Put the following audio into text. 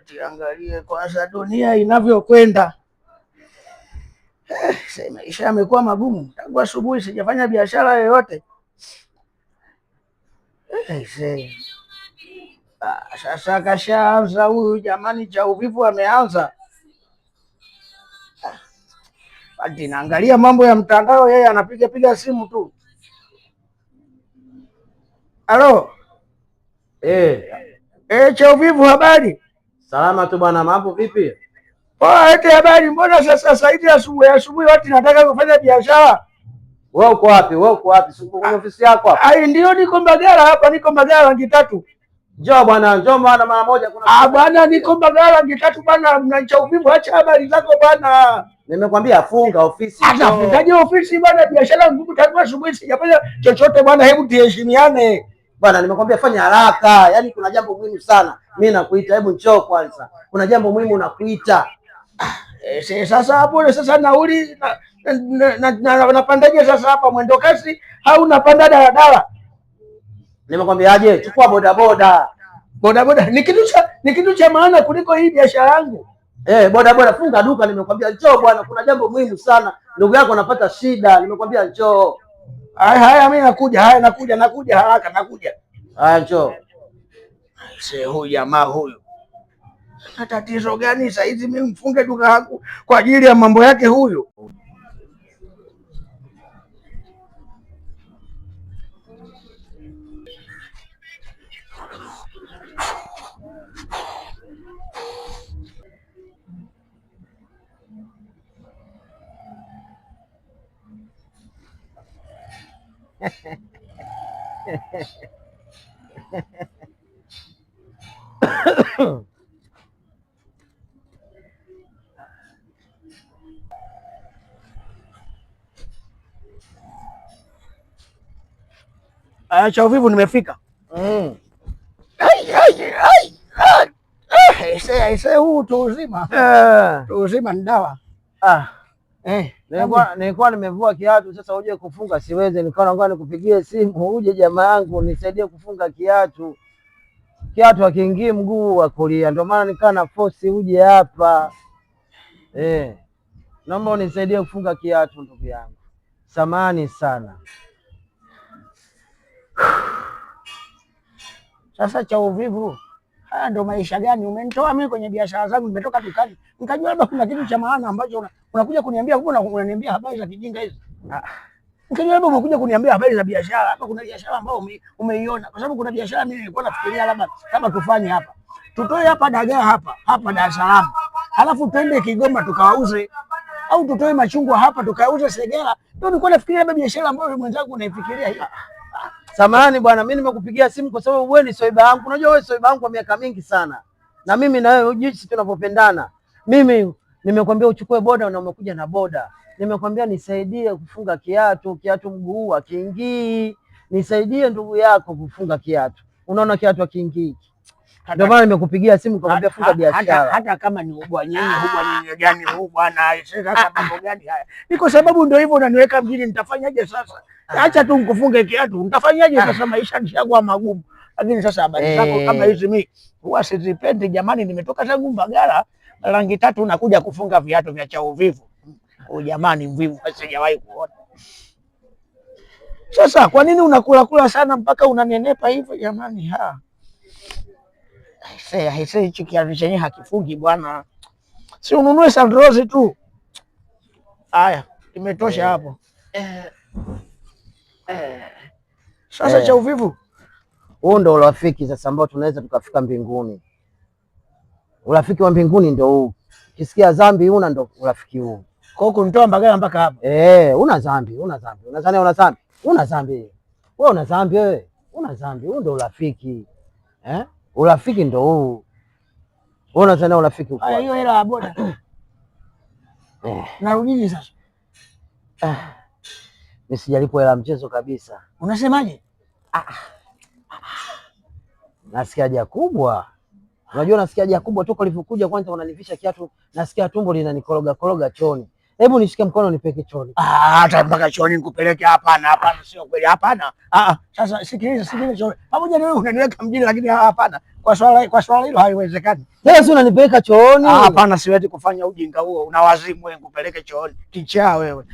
Tiangalie kwanza dunia inavyokwenda. Maisha yamekuwa magumu tangu asubuhi, sijafanya biashara yoyote. Eh, sasa kashaanza huyu jamani, cha uvivu ameanza. Ati naangalia mambo ya mtandao, yeye anapiga piga simu tu. Halo. Eh, cha uvivu, habari? Salama tu bwana, mambo vipi? Poa, eti habari. Mbona sasa saizi asubuhi asubuhi watu nataka kufanya biashara? Wewe uko wapi? Wewe uko wapi? Si uko kwenye ofisi yako hapa? Ai, ndio niko Mbagala hapa, niko Mbagala rangi tatu. Njoo bwana, njoo bwana mara moja kuna Ah bwana, niko Mbagala rangi tatu bwana, mna uvivu, acha habari zako bwana. Nimekwambia funga ofisi. Sasa fungaje ofisi bwana, biashara ngumu tangu asubuhi sijafanya chochote bwana, hebu tuheshimiane. Bwana, nimekwambia fanya haraka. Yaani kuna jambo muhimu sana. Mimi nakuita, hebu njoo kwanza. Kuna jambo muhimu nakuita. Sasa hapo sasa nauli napandaje sasa hapa mwendo kasi au napanda daladala? Nimekwambiaje? Chukua bodaboda. Bodaboda ni kitu cha maana kuliko hii biashara yangu. Bodaboda, funga duka, nimekwambia njoo bwana, kuna jambo muhimu sana. Ndugu yako anapata shida, nimekwambia njoo. Haya haya, mimi nakuja, haya nakuja, nakuja haraka, nakuja. Haya njoo. Se, huyu jamaa huyu na tatizo gani saizi? Mimi mfunge duka langu kwa ajili ya mambo yake huyu? Aya, cha uvivu nimefika. Aise, huu utu uzima, utu uzima ni dawa. Nilikuwa nimevua kiatu sasa, uje kufunga siwezi, nikaona ngoja nikupigie simu uje jamaa yangu nisaidie kufunga kiatu. Kiatu hakiingii mguu wa kulia, ndio maana nikaa na force uje hapa. Naomba unisaidie kufunga kiatu ndugu yangu, samahani sana. Sasa cha uvivu, haya ndo maisha gani? Umenitoa mimi kwenye biashara zangu, nimetoka dukani nikajua labda kuna kitu cha maana ambacho unakuja kuniambia, kumbe unaniambia habari za kijinga hizi. Nikajua labda umekuja kuniambia habari za biashara. Hapa kuna biashara ambayo umeiona, kwa sababu kuna biashara mimi nilikuwa nafikiria labda kama tufanye hapa, tutoe hapa dagaa hapa hapa Dar es Salaam, halafu twende Kigoma tukawauze, au tutoe machungwa hapa tukauze Segera. Ndio nilikuwa nafikiria labda biashara ambayo mwenzangu unaifikiria hiyo. Samahani bwana, mimi nimekupigia simu kwa sababu wewe ni soiba yangu. Unajua wewe soiba yangu kwa miaka mingi sana, na mimi na wewe jinsi tunavyopendana. Mimi nimekwambia uchukue boda na umekuja na boda. Nimekwambia nisaidie kufunga kiatu, kiatu mguu hakiingii. Nisaidie ndugu yako kufunga kiatu, unaona kiatu hakiingii. Ndio maana nimekupigia simu kukwambia funga biashara. Hata kama ni ubwanyenye, ubwanyenye gani huu bwana? Sasa mambo gani haya? Ni kwa sababu ndio hivyo unaniweka mjini, nitafanyaje sasa? Acha tu nikufunge kiatu, nitafanyaje sasa? Maisha nishakuwa magumu. Lakini sasa habari zako kama hizi mimi huwa sizipendi jamani. Nimetoka zangu Mbagala rangi tatu nakuja kufunga viatu vya cha uvivu. Huyu jamani mvivu sijawahi kuona. Sasa kwa nini unakula kula sana mpaka unanenepa hivyo jamani? Ha. Aisee, hichi kiatu chenyewe hakifungi bwana. Si ununue Sandrozi tu. Haya, imetosha hapo. Sasa cha uvivu, Huu ndo urafiki sasa ambao tunaweza tukafika mbinguni. Urafiki wa mbinguni ndo huu. Ukisikia dhambi una ndo urafiki huu. Kwa hiyo kunitoa Mbagala mpaka hapa. Una dhambi, una dhambi. Unadhani una dhambi? Una dhambi. Wewe una dhambi wewe. Una dhambi. Huu ndo urafiki. Urafiki ndo huu. Wewe unadhani urafiki uko? Haya, hiyo hela ya boda. Narudije sasa? Mimi sijalipwa hela mchezo kabisa. Unasemaje? Nasikia haja kubwa. Unajua nasikia haja kubwa toka ulivyokuja kwanza unanivisha kiatu, nasikia tumbo linanikoroga koroga chooni. Hebu nishike mkono nipeke chooni. Hata mpaka chooni nikupeleke? Hapana, hapana, sio kweli, hapana. Sasa sikiliza, sikiliza chooni. Pamoja na wewe unaniweka mjini, lakini hapana. Kwa swala hilo haiwezekani. Sasa si unanipeleka chooni? Ah, hapana, siwezi kufanya ujinga huo. Una wazimu wewe, nikupeleke chooni? Kichaa wewe.